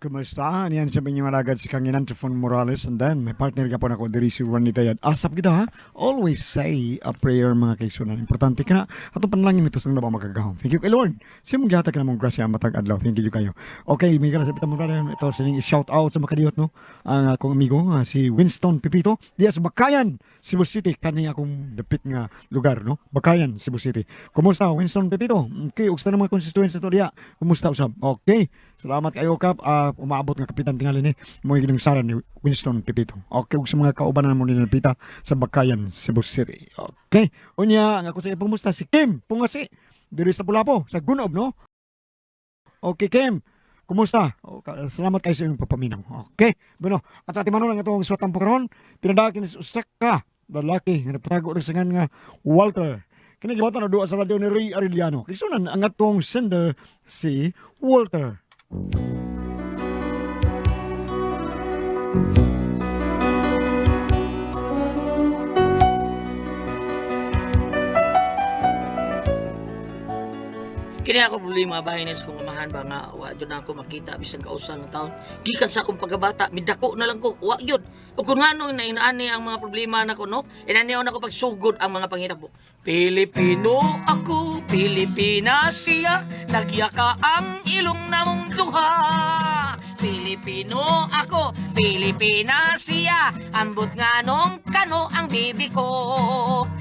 Kumusta? Niyan sa inyong alagad si Kanginan Trifon Morales, and then may partner ka po na ko diri si Juanita Yad. Asap kita ha. Always say a prayer, mga kaigsunan. Importante ka na. Atong panalangin ito sa nabang makagahom. Thank you kay Lord. Sa mong gihatag ka namong grasya matag adlaw. Thank you kayo. Okay, may sa pitang murada ito sining shout out sa makadiyot, no. Ang akong amigo si Winston Pipito diya sa Bakayan, Cebu City, kani akong dapit nga lugar, no. Bakayan, Cebu City. Kumusta, Winston Pipito? Okay, ug sa mga constituents ato diya. Kumusta usab? Okay. Salamat kayo, Kap. Umaabot nga kapitan tingali ni mo ginang sara ni Winston Pipito. Okay, ug sa mga kaubanan mo ni Pita sa Bakayan, Cebu City. Okay. Unya, ang ako sa ipangmusta si Kim Pungasi diri sa Pulapo, sa Gunob, no? Okay, Kim. Kumusta? Salamat kayo sa inyong papaminaw. Okay. Bueno, at ati Manol ang atong suwatang karon, pinadakin sa usa ka lalaki nga nagpatago sa ngan nga Walter. Kini gibatan na duwa sa radyo ni Ray Arellano. Kaysunan ang atong sender si Walter. Kini ako problema bahin is kung amahan ba nga wa jud na ako makita bisan kausa nga taon. Gikan sa akong pagkabata, midako na lang ko, wa gyud. Ug kung nganong nainaani ang mga problema nako, no? Inani ako pagsugod ang mga panghitabo. Pilipino ako, Pilipina siya, nagyaka ang ilong namong duha. Pilipino ako, Pilipina siya, ambot nganong kano ang bibi ko.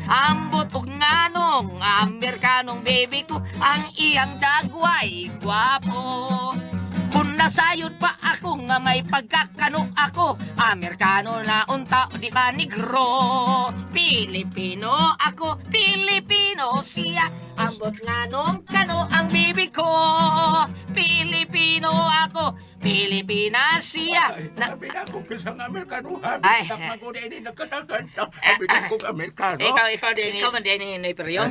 Ambot og nganong Amerikanong baby ko, ang iyang dagway gwapo. Kung nasayod pa ako nga may pagkakano ako, Amerikano na unta o di ba negro. Pilipino ako, Pilipino siya, ambot nganong kano ang bibi ko. Pilipino ako, Pilipina siya. Na, Sabi na ko kisang Amerikano, ha? Ay. Bitak ko din nagkataganta. Abi na kong Amerikano. Ikaw din, ikaw man din ni Periyong.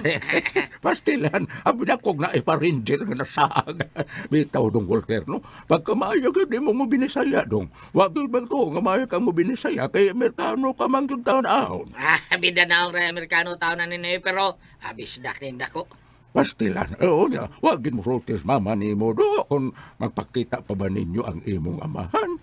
Pastilan, abi na kong naiparinjer nga nasaag. Bitaw dong Walter, no? Pagka maayo ka, di mo mo binisaya dong. Wag yun ba to, nga maayo ka mo binisaya, kay Amerikano ka man yung taon ahon. Ah, bida na ang Amerikano taon na ni pero abis dak ni dako. Pastilan, oo niya, wag yun mo sultis mama ni mo do, kung magpakita pa ba ninyo ang imong amahan.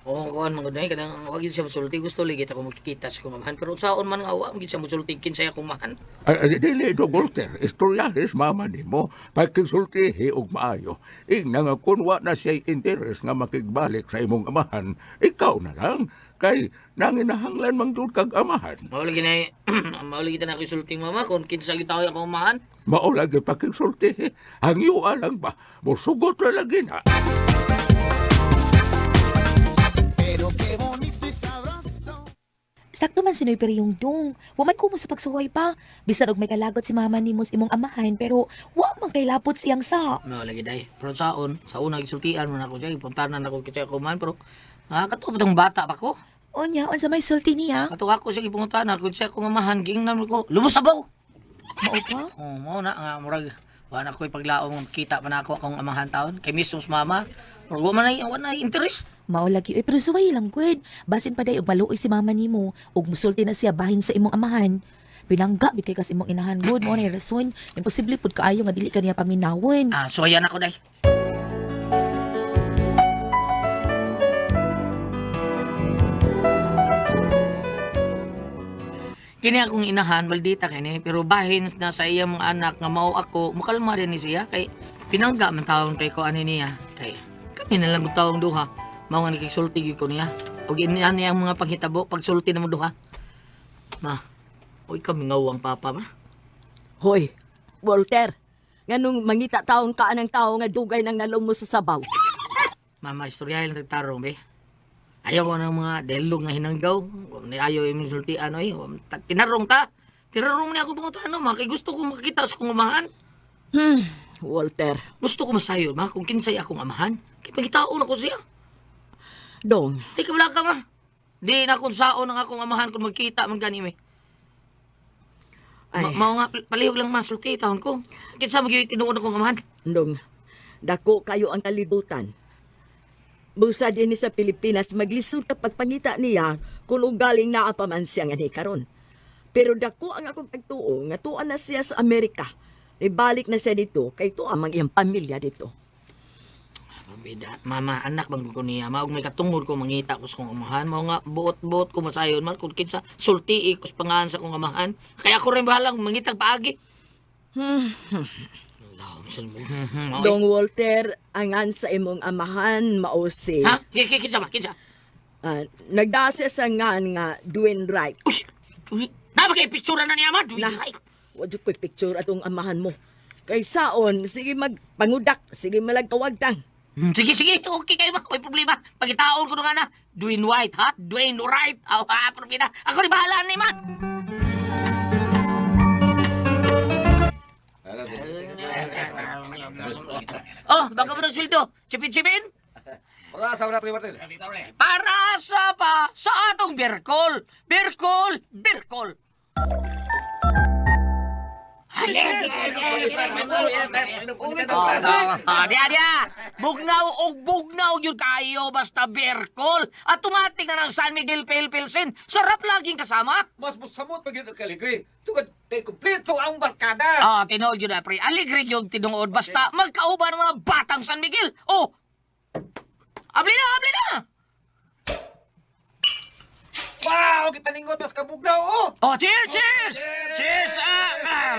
Oo, kuan man gud kanang wag gyud siya mosulti, gusto ligit ako magkita sa kong amahan pero saon man nga wa gyud siya mosulti kinsay akong amahan. Ay, ay, dili do Walter, istoryahis mama nimo, pagkisultihi og maayo. Ingna nga kun wa na siya'y interes nga makigbalik sa imong amahan, ikaw na lang, kay nanginahanglan man gyud kag amahan. Mao lagi na mao lagi ta na ako isulti mama kung kinsa gyud tawo akong amahan. Mao lagi pakisultihi, hangyua lang ba, musugot na lagi na. Sakto man sinoy periyong dong. Wa man ko mo sa pagsuway pa. Bisan og may kalagot si mama nimo sa imong amahan pero wa man kay lapot siyang sa. Mao lagi day. Pero saon, sa una gisultian man ako siya, gipuntanan ako kinsa akong amahan pero kato pa tong bata pa ko. Unya unsa may sulti niya? Kato ako siya gipuntanan kung siya akong amahan giingnan ko, lubos sabaw. Mao ba? Oh, mao na nga murag wa na ko'y paglaom kita pa na ako akong amahan taon kay mismo sa mama. Murag wa man ay wa na interest. Mao lagi oy pero suway lang gud. Basin pa day og maluoy si mama nimo ug musulti na siya bahin sa imong amahan. Pinangga bit kay kas imong inahan gud mo ni rason. Imposible pud kaayo nga dili ka niya paminawon. Ah, so ayan ako day. Kini akong inahan, maldita kini, pero bahin na sa iya mga anak nga mao ako, mukalma din ni siya kay pinangga man taon kay ko ani niya. Kay kami na lang tawong duha. Mao nga nakigsulti gyud ko niya. Og inian niya ang mga panghitabo pagsulti na mo duha. Ma, oy kami ngawang papa ma. Hoy, Walter, nganong mangita taon ka ng tao nga dugay nang nalong mo sa sabaw. Mama, istoryahin lang tagtarong, be. Ayaw ko ng mga delog nga hinanggaw. Wa man ayaw yung sultian, oy. Tinarong ta. Tinarong niya ako pangutan, no, ma. Kay gusto ko makakita sa kong amahan. Walter, Gusto ko masayo, ma, kung kinsay akong amahan. Kay pagitaon ako siya. dong, Di ka wala ka, ma. Di na kung saon ang akong amahan kung magkita man gani, may. ay, Mao nga, palihog lang masulti, taon ko. Kinsa magyuy tinuod akong amahan. dong, dako kayo ang kalibutan. Busa din sa Pilipinas, maglisod ka pagpangita niya kung ugaling naa pa man siya nga ni karon. Pero dako ang akong pagtuo nga tuan na siya sa Amerika. Ibalik na siya dito kay tuwa mang iyang pamilya dito. Bida, mama, anak bang ko niya. Maog may katungod ko mangita ko sa kong amahan. Mao nga buot-buot ko masayon man kung kinsa sulti ko sa pangalan sa kong amahan. Kaya ako rin bahalang mangitag paagi. Lahom sa mo. Dong Walter, angan sa imong amahan mao si Ha? Kinsa ba? Kinsa? Nagdase sa ngan nga Dwayne Wright. Uy! Uy! Na ba kay picture na niya ma? Dwayne Na, Wright. wa jud ko'y picture atong amahan mo. Kay saon, sige magpangudak, sige malagkawagtang. Sige, sige. Okay kayo ba? May problema. Pagitaon ko na nga na. Dwayne White, ha? Dwayne Wright. Aw, ha, problema. Ako rin bahala ni ma. Oh, baka mo ng sweldo. Chipin-chipin? Para sa wala, Pre Martin. Para sa pa sa atong Berkol. Berkol, Berkol. Ah, diya, diya. Bugnaw og bugnaw yun kayo basta Berkol. At tumating na ng San Miguel Pale Pilsen. Sarap laging kasama. Mas musamot pa gyud ang kaligri. Tugod kay kumpleto ang barkada. Ah, tinuod yun na, pre. Aligre yung tinuod. Basta magkauban ng mga batang San Miguel. Oh! Abli na, abli na! Wow, gipaningot mas kabugnaw oh. Oh, cheers, cheers! Cheers! Ah, ah.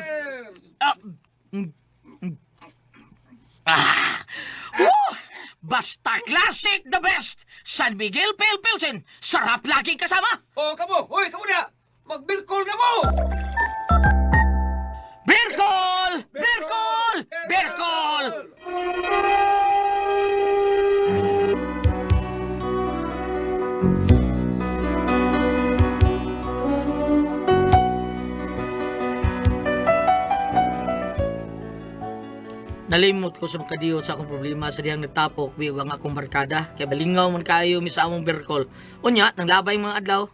Ah. Mm, mm. Ah. Woo! Basta classic the best! San Miguel Pale Pilsen! Sarap laging kasama! Oh, kamo. Hoy, kamo na. Magbilkol na mo. Beer call! Beer call! Beer call! Nalimot ko sa makadiyot sa akong problema sa dihang nagtapok biyog ang akong barkada. Kaya balingaw man kayo mi sa among berkol. Unya, nanglabay mga adlaw.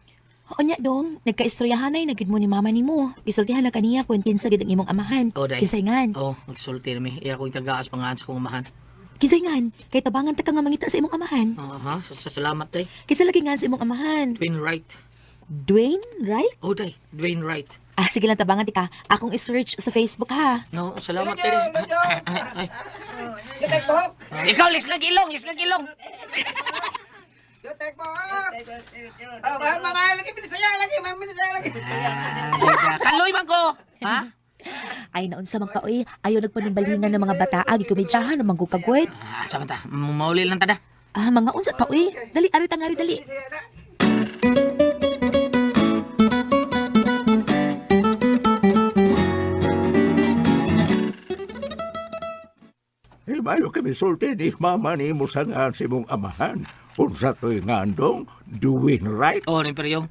Unya dong, nagkaistoryahanay na gid mo ni mama nimo. Gisultihan na kaniya kung kinsa gid ang imong amahan. Oh, day. Kinsay ngan? Oh, magsulti na mi. Iya ko itagaas pangahan sa akong amahan. Kinsay ngan? Kay tabangan ta ka nga mangita sa imong amahan. Aha, salamat tay. Kinsa lagi ngan sa imong amahan? Dwayne Wright. Dwayne, right? Oh, day. Dwayne Wright. Ah, sige lang tabangan ti ka. Akong i-search sa Facebook ha. No, salamat tay. Ay, ay. Yatek buhok. Ikaw, lisgag ilong, lisgag ilong. Yatek buhok. Ah, mahal mamay lagi binisaya lagi, mahal binisaya lagi. Ah, Kaloy man ko. Ha? Ay naunsa man ka oy, ayaw nagpanimbalingan ng mga bataa gikomedyahan ng manggugkagoy. Ah, sama ta. Mauli lang tada. Ah, mga unsa ka oy. Dali ari ta ngari dali. Eh, mayo kami sulti ni mama ni mo sa ngan si mong amahan. Unsa to'y ngandong, doing right. Oh, rin pero yung.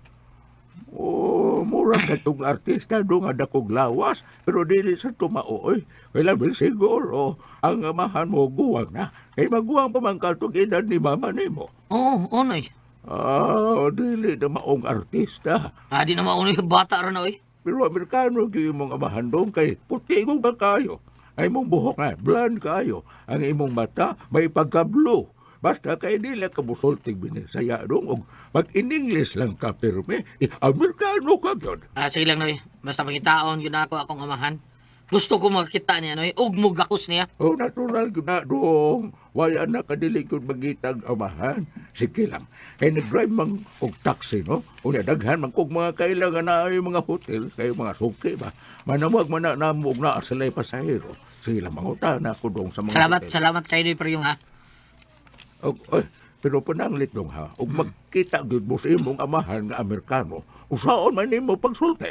Oh, mura ka tong artista do nga dakog lawas, pero dili sa tumao oy. Kailan siguro ang amahan mo guwang na. Kay maguwang pa man katong edad ni mama nimo. Oo, oh, onoy. Ah, dili na maong artista. Ah, di na maunoy bata ron oy. Pero Amerikano gyud imong amahan dong kay puti ko ka kayo. Ang imong buhok nga blonde kayo. Ang imong mata may pagka-blue. Basta kay dili ka musultig binisaya dong og mag-in-English lang ka pirmi. Eh, Amerikano ka gyud. Ah, sige lang noy. Basta pangitaon yun ako akong amahan. Gusto ko makita niya noy. Ug mugakos niya. Oh, natural gyud na dong. Wala na kadili gyud magitag amahan. Sige lang. Kay nag-drive man og taxi, no? Unya daghan man kog mga kailangan na ay mga hotel kay mga suki ba. Manawag man na namo og naa sila'y pasahero. Sige lang mangutana ko dong sa mga Salamat, hotel. salamat kayo noy pero yung ha. Og, oy, pero pananglit dong ha, og magkita gyud mo sa imong amahan nga Amerikano, usaon man nimo pagsulti.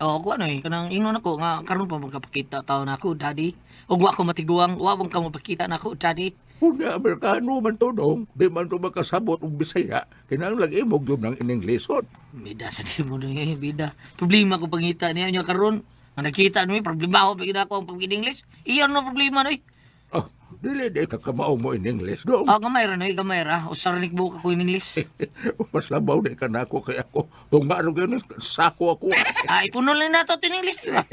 Oo, ko ano eh, kanang ingon ako nga karon pa magkapakita taon nako, daddy. Ug wa ko matiguang, wa bang ka mapakita nako, daddy. Unya Amerikano man to dong, di man to makasabot og Bisaya, kinahanglan imo gyud ng Iningleson. Bida sa di mo noy, eh, bida. Problema ko pangita niya nya karon. Nga nakita noy, problema ko pag ako ang pag-English. Iyon no problema noy. Oh, dili di ka kamao mo in English dong. Ah, gamay ra noy, gamay ra. Usa ra ni buka ko in English. Mas labaw di ka nako kay ako. Kung maaro gyud sako ako. Ah, ipuno lang nato to in English, di ba?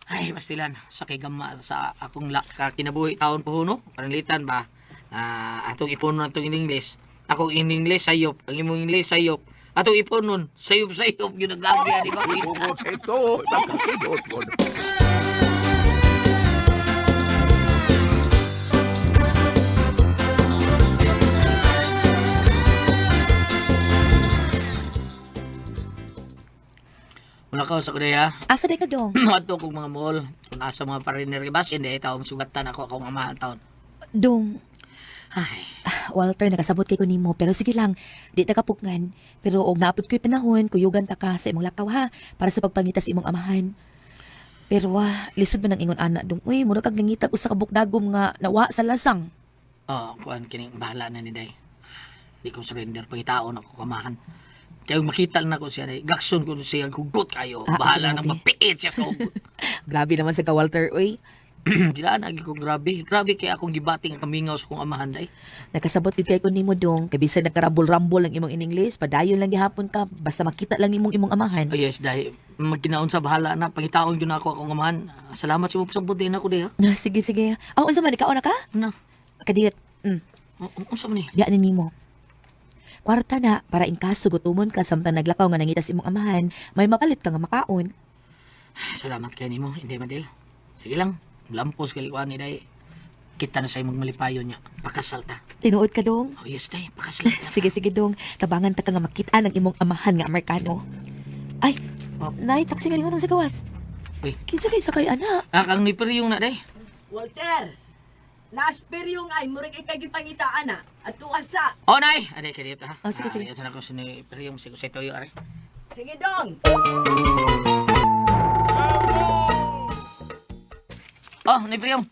Ay, pastilan, sa kay gama sa akong kinabuhi taon po no. Pananglitan ba? Ah, atong ipunon atong in English. Ako in English sayop, ang imong English sayop. Atong ipunon, sayop sayop yun ang gagi, di ba? Tungod sa ito, nakakinot ko. Wala ka sa kuday ha. Asa day ka dong? Adto kog mga mall. Kung asa mga foreigner kay basin di taong sugatan ako akong amahan taon. Dong, Ay, Walter, nakasabot kay ko nimo pero sige lang, di ta kapugngan. Pero og naapod ko'y panahon, kuyugan ta ka sa imong lakaw ha, para sa pagpangita sa imong amahan. Pero lisod man ang ingon ana dong. Uy, mura kag nangitag usa ka bukdagom nga nawa sa lasang. Oh, kuan kining bahala na ni day. Di ko surrender pangitaon ako kamahan. Kaya makita lang ako siya day. Gakson ko siya hugot kayo. Ah, Bahala nang grabe. mapiit siya sa hugot. Grabe naman sa ka Walter, uy. Dila na ko grabe. Grabe kaya akong gibating ang kamingaw sa kong amahan day. Nakasabot gid kay ko nimo dong, kay bisan nagkarambol-rambol ang imong in-English, padayon lang gihapon ka basta makita lang imong imong amahan. Oh yes, day. Magkinaon sa bahala na pangitaon gyud na ako akong amahan. Salamat sa imong pasabot din ako day ha. Ah, sige sige. Oh, unsa man ikaw na ka? Na. Kadiyot. Mm. Unsa man ni? Diya ni nimo. Kwarta na para in kaso gutumon ka samtang naglakaw nga nangita sa imong amahan, may mapalit ka nga makaon. Salamat kay nimo, hindi madel. Sige lang, lampos kalikuan ni day. Kita na sa imong malipayon niya. Pakasal ta. Tinuod ka dong. Oh yes, day, pakasal ta. Sige sige dong, tabangan ta ka nga makita ng imong amahan nga Amerikano. Ay, Oh. nay taxi nga ningon sa gawas. Uy. Kinsa kay sakay ana? Ah, kang ni yung na day. Walter, naasperyong ay murag ikay gipangitaan na. At tuasa. Oh, nay! Aday, kaya dito, ha? Oh, sige, sige. Ayaw na ko si Priyong, sige, sa toyo, aray. Sige dong. Oh, ni Priyong.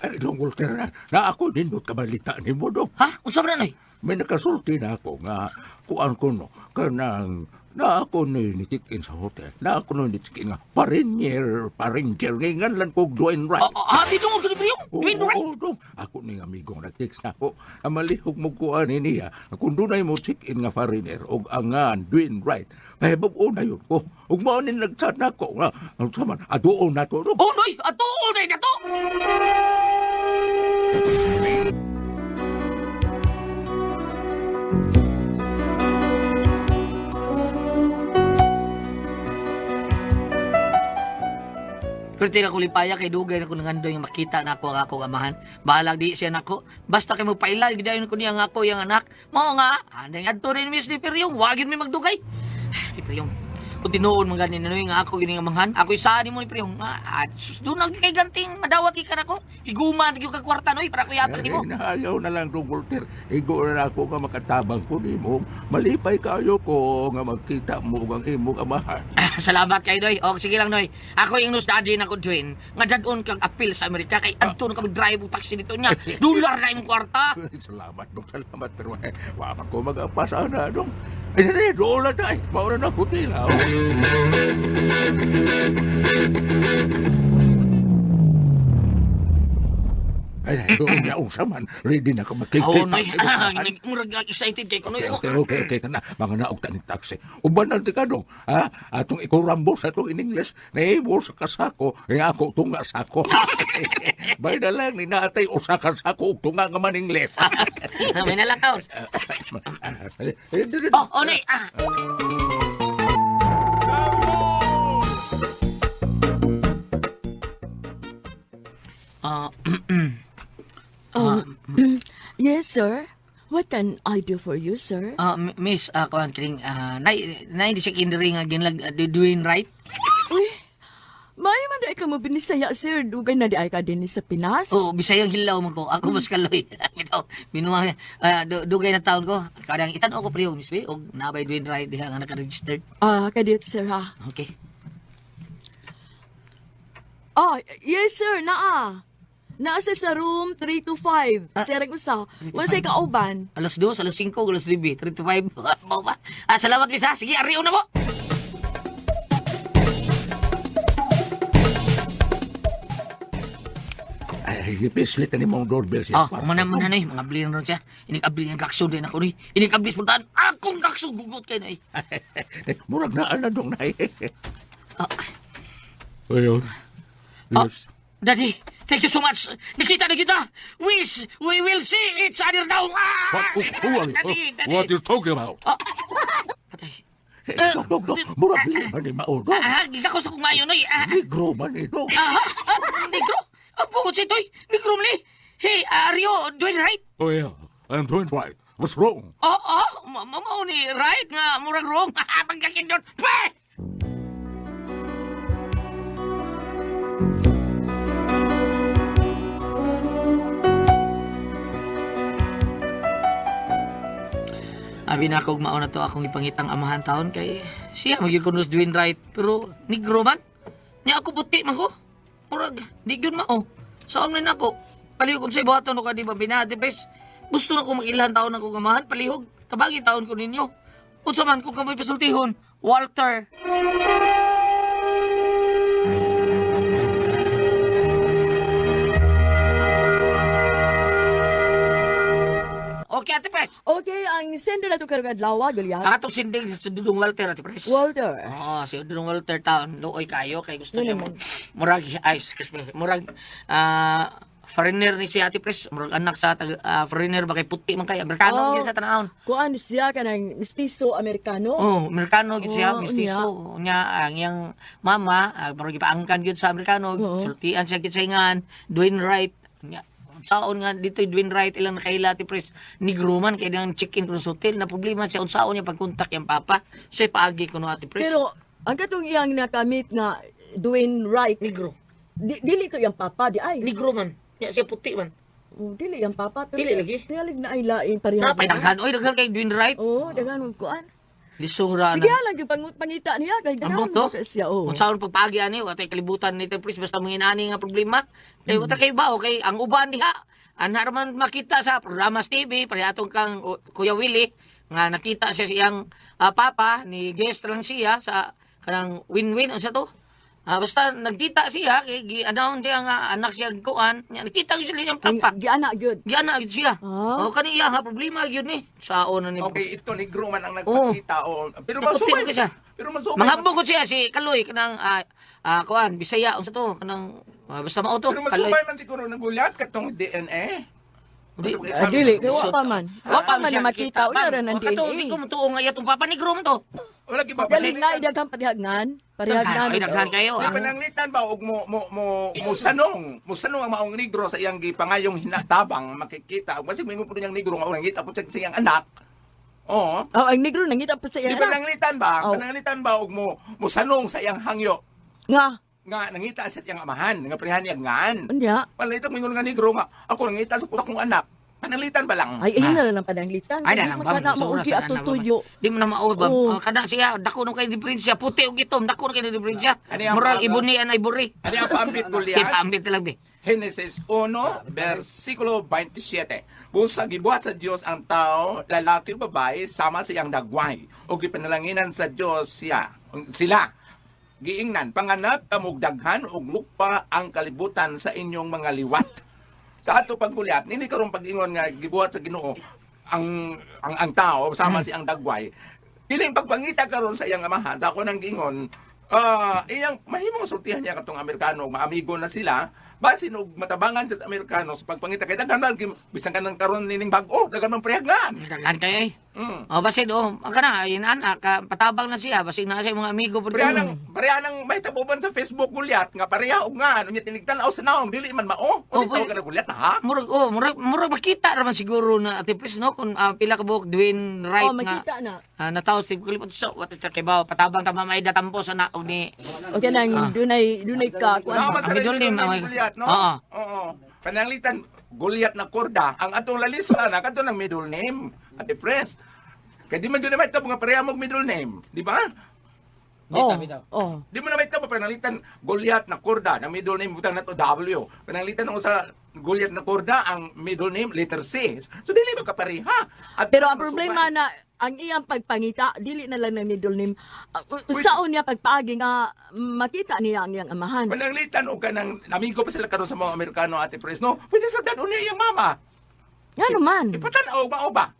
Ay, dong Walter, na ako nindot kabalita ni mo dong. Ha? Unsa ba na, noy? May nakasulti na ako nga kuan ko no kanang na ako ni nitik-in sa hotel. Na ako no nitik-in nga parinyer, parinyer ngingan lang kog Dwayne Wright. Oh, oh, ah, dito mo, ni Priyong. Oo, Dwayne Wright. oo, dong. Ako ni amigong nag-text na ako. Ang malihog mo kuan ni niya. Kung dunay mo check-in nga foreigner og angan Dwayne Wright. Pahibab-o na yun ko. Ug mao ni nag-chat na ako nga ang saman aduon na to dong. Oh, noy! Ato, nay, nato! Pero tira ko lipaya kay dugay na ko nangandoy nga makita na ako ang akong amahan. Bahalag di siya nako. Basta kay mo pailal gidayon ko niya ang ako yang anak. Mao nga, anday adto rin Miss ni Piryong, wagin mi magdugay. Ni Piryong. Kung tinuod man gani noy nga ako gini nga manghan, ako isa nimo ni Piryong. Ah, sus, doon nag kay ganting madawat ka nako. Iguma gyud ka kwarta noy para ko yatag nimo. Eh, Nahayaw na lang dong Walter. Igo na ako nga makatabang ko nimo. Malipay kayo ko nga magkita mo ug ang imong amahan. Ah, salamat kay Noy. O, sige lang, Noy. Ako yung nus daddy na ko, Dwayne. Nga dadon kang apil sa Amerika kay adto na kami drive og taxi dito niya. Dolar na imong kwarta. Salamat dong, salamat. Pero eh, wa man ko mag-apasa na dong. Ay, dali, doon na tayo. Mauna na hotel, ha? Ay, ay, doon na unsa man. Ready na ka makikita. Oh, Noy. sa imong amahan. Murag excited kay ko, Noy. Okay, okay. Tana, mga naog ta ni taxi. Uban na ti ka dong. Ha? Atong ikurambo sa atong in English, naibo sa kasako, nga ako tunga sako. Bay na lang, ni naatay usa ka sako ug tunga nga man English. May nalakaw. Oh, oh, Noy. Ah. Ah, Oh, yes, sir. What can I do for you, sir? Miss, kuan kining nay nay di siya kindering nga ginlag Dwayne Wright. Uy, may man di ka mo binisaya, sir. Dugay na di ay ka din sa Pinas. Oo, Bisayang hilaw man ko. Ako mas kaloy. Bitaw, binuang dugay na taon ko. Kadang itan-aw ko priyo, Miss B, og nabay Dwayne Wright diha nga naka-registered. Ah, kadiyot, sir, ha? Okay. Ah, yes, sir. Naa. Naa sa room 325. Ah, Sir, ang usa. Unsay kauban? Alas 2, alas 5, alas 9, 3 to 5. Mao ba? Ah, salamat, Miss, ha? Sige, ariyo na mo. Ay, gipislit na ni mong doorbell siya. Oh, muna muna noy, mga abli na ron siya. Inig-abli ang kakso din ako noy. Inig-abli puntahan. Akong kakso gugot kay noy. Murag na ana dong nay. Ah, Ayun. Yes. Daddy, thank you so much. Nakita na kita. Wish, we will see each other now. Ah! What, who are you? Daddy, daddy. What you talking about? Ah, patay. Dok, dok, dok. Murag dili man ni mao dong. Ah, gigakos na kong mayo noy. Ah, Negro man ni dong. ah, ah, negro. Ah, bukod sa ito'y, negro mali. Hey, are you doing right? Oh yeah, I'm doing right. What's wrong? Oo, oh, oh, mao ni right nga, murag wrong. Pagkakindot. Pweh! Abi na ako mao na to akong ipangitang amahan taon kay siya magyud kuno Dwayne Wright pero negro man. Nya ako puti man ko. Murag di gyud mao. Saon man nako. Palihog unsay buhaton ko di ba binati bes. Gusto na ko magilhan taon akong amahan palihog. Tabagi taon ko ninyo. Unsa man kung kamoy pasultihon, Walter. Okay, Ate Pres. Okay, ang sender na to karong adlaw, Goliath. Ang atong sinding sa Dudong Walter, Ate Pres. Walter. Oo, si Dudong Walter taon, luoy kayo kay gusto Ano niya naman? murag ay, excuse me, murag foreigner ni si Ate Pres, murag anak sa foreigner ba kay puti man kay Amerikano Oh. gyud sa tanawon. Kuan siya kanang mestizo Amerikano. Oh, Amerikano gyud siya, Oh, mestizo. Nya ang iyang mama, murag gipaangkan gyud sa Amerikano, Oo. sultian siya gyud sa ingan, Dwayne Wright. Nya unsaon nga dito Dwayne Wright ilang nakaila Ate Pres, negro man kay nang check-in kuno sa hotel na problema siya unsaon niya pagkontak iyang papa. So paagi kuno Ate Pres. Pero ang katong iyang nakamit nga Dwayne Wright, negro. dili to iyang papa di ay. Negro man. Nya siya puti man. Oh, dili iyang papa pero Dili lagi. Tingalig na ay lain pareha. Napay daghan oy daghan kay Dwayne Wright. Oh, daghan og kuan. Lisura Sige na. lang yung pangita niya kay daghan Ambot to. mo siya oh. Unsaon pagpaagi ani wa tay kalibutan ni Ate Pres basta mga inani nga problema. Kay wa ta kay bao kay ang uban diha. Anha ra man makita sa programa sa TV pareha kang Kuya Willie nga nakita siya siyang papa ni guest lang siya sa kanang win-win unsa to? Basta nagkita siya kay gi-announce siya nga anak siya kuan. Nya nakita gyud sila iyang Ang papa. giana gyud. Giana gyud siya. Ah. O kani iya ha problema gyud ni. Saon na ni. Okay, ito negro man ang nagpakita. Oh. Pero Naputi masubay. ko siya. Pero masubay. Manghambog ko siya si Kaloy kanang kuan Bisaya unsa to kanang basta mao to Pero masubay man siguro ng gulat katong DNA. Di- Ah, dili kay wa pa man. Wa pa man siya na makita unya ra ng Kato, di DNA. ko mutuo nga iya tong papa negro man to. Wala gyud ba? Galing na daghan parehagnan. Parehagnan. Ay, daghan kayo. Di pananglitan ba og mo mo mo mo sanong, mo sanong ang maong negro sa iyang gipangayong hinatabang makikita. Ug basig moingon pud niyang negro nga unang ngita pud sa iyang anak. Oo. Oh, ang negro nangita pa sa Di iyang anak. pananglitan ba? Oh. Pananglitan ba og mo mo sanong sa iyang hangyo Nga, nga nangita siya sa iyang amahan, nga prehan niya ngaan. unya. Pananglitan moingon nga negro nga ako nangita sa akong anak. Pananglitan ba lang? Ay, ayun na lang pananglitan. Ay, na lang ba? Kana mao Sobra gi sa ato na ba? tuyo. Di mo na mao ba? Oo. Kada siya dako no kay diferensya puti ug itom dako no kay diferensya. Ano yung Moral pag- ibuni an ivory. Ano ang paambit Di Goliath? paambit lang di. Genesis 1, versikulo 27. Busa gibuhat sa Dios ang tao, lalaki o babae, sama sa iyang dagway. O gipanalanginan sa Dios siya, sila. Giingnan, panganap kamog daghan og lukpa ang kalibutan sa inyong mga liwat. Sa ato paggulyat, hindi karon pag-ingon nga gibuhat sa Ginoo ang ang, ang tao sama si ang dagway. Piling pagpangita karon sa iyang amahan, sa ako nang giingon, iyang mahimong sultihan niya katong Amerikano, maamigo na sila, basin og matabangan siya sa Amerikano sa pagpangita kay daghan man bisan kanang karon nining bag-o, daghan man prehaglan. Daghan kayo eh. Mm. Oh, basin oh, ang kana ayin anak patabang na siya basin na siya mga amigo pud. Pareha nang may tabuban sa Facebook gulyat nga pareha og nga unya tinigtan-aw sa naong dili man mao. O Oh, si tawag ka na gulyat ha? Murag oh, murag makita ra man siguro na Ate Pres no kung pila ka buok Dwayne Wright Oh, nga makita na. Nataw si kulipot so what is kay bawo patabang ta mamay datampo sa na og ni Okay nang dunay dunay ka kuan. Naman Ang sa middle name, name ang- Goliath, no? Oo. Oo. Pananglitan, Goliath na korda. Ang atong laliso anak, ato ng middle name. Ate Pres. Kaya di man yun naman ito, mga pareha mong middle name. Di ba? Oh, oh. Di mo naman ito, pananglitan, Goliath na korda. Ang middle name, butang na to, W. Pananglitan ako sa Goliath na korda, ang middle name, letter C. So, dili ba kapareha? At Pero ang problema na ang iyang pagpangita dili na lang ng middle name. Saon niya pagpaagi nga makita niya ang iyang amahan. Pananglitan, o kanang, amigo pa sila karon sa mga Amerikano, Ate Pres, no? Pwede sa dad, unya iyang mama. Nga naman. Ipatan-aw, mao ba?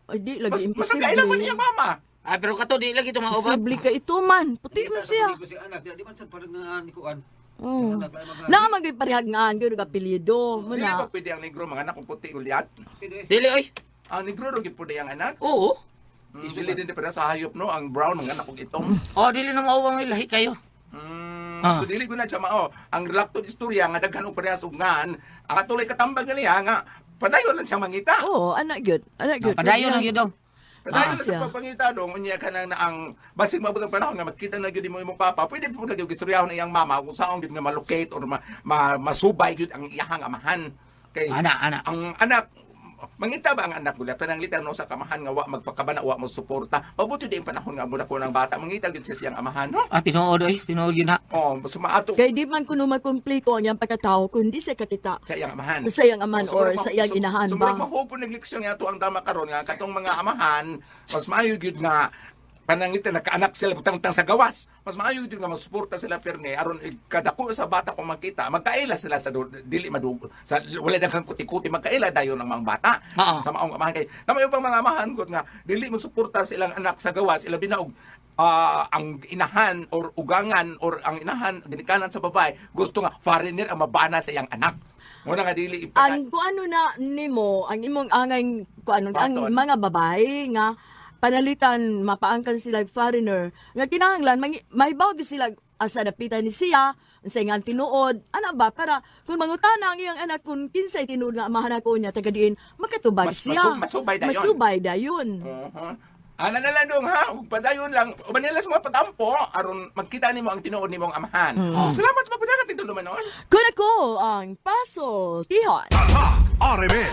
Ay, di Mas, lagi mas kailan man imposible. iyang mama. Pero kato di lagi to mao ba? Imposible ka ito man. Puti man siya. Si anak, di man sad parang nga ni kuan. Oh. Naa man gyud parehagnaan gyud og apelyido mo Dili ba na. pwede ang negro mga anak kung puti uliat? Dili oy. Ang negro ro gyud pud ang anak. Oo. Dili din para sa hayop no, ang brown mga anak kog itom. Oh, dili na mao ba may lahi kayo. So dili ko na siya mao. Ang relaktod istorya nga daghan og parehas og ngan, ang atulay katambag niya nga padayon lang siya mangita. Oh, anak gyud. Anak gyud. Padayon lang gyud dong. Padayon lang siya. sa pagpangita dong unya ka nang na ang basig maabot ang panahon nga makita na gyud mo imong papa, pwede po lagi og istoryahon ang iyang mama kung saon gyud nga malocate or masubay gyud ang iyahang amahan. Kay Ana, ana. ang anak Mangita ba ang anak ko pananglitan no sa kamahan nga wa magpakabana, wa mo suporta. Mabuti din panahon nga muna ko ng bata, mangita gyud siya siyang amahan, no? Ah, tinuod oy, tinuod yun ha. Oh, sumaato Kay di man kuno makumpleto ang iyang pagkatao kundi sa kakita sa iyang amahan. sa iyang amahan Oh, or sumurag sa iyang inahan sumurag ba. mahupon ng leksyon nga ato ang dama karon nga katong mga amahan, mas maayo gyud nga pananglitan nakaanak sila butang-tang sa gawas. Mas maayo gyud nga masuporta sila pirne aron kadako sa bata kung makita, magkaila sila sa dili madug sa wala daghang kuti-kuti, magkaila dayon ang mga bata. Oo. Sa maong amahan kay namay ubang mga amahan gud nga dili mo suporta sa ilang anak sa gawas, ilabi na og ang inahan or ugangan or ang inahan ginikanan sa babae gusto nga foreigner ang mabana sa iyang anak. Muna nga dili Ang kuano na nimo, ang imong angay kuano ang Baton. mga babae nga panalitan mapaangkan sila og foreigner nga kinahanglan mahibaw gyud sila asa dapitan ni siya sa nga tinuod ana ba para kung mangutana ang iyang anak kung kinsay tinuod nga amahan ako niya taga diin makatubag siya. Masubay dayon. Masubay dayon. Uh-huh. Ana na lang dong ha, ug padayon lang. Uban nila sa mga patampo aron magkita nimo ang tinuod nimong amahan. Salamat sa pagpadagat, Tito Lumanon. Kun ako ang Paso Tihon. Tatak RMN.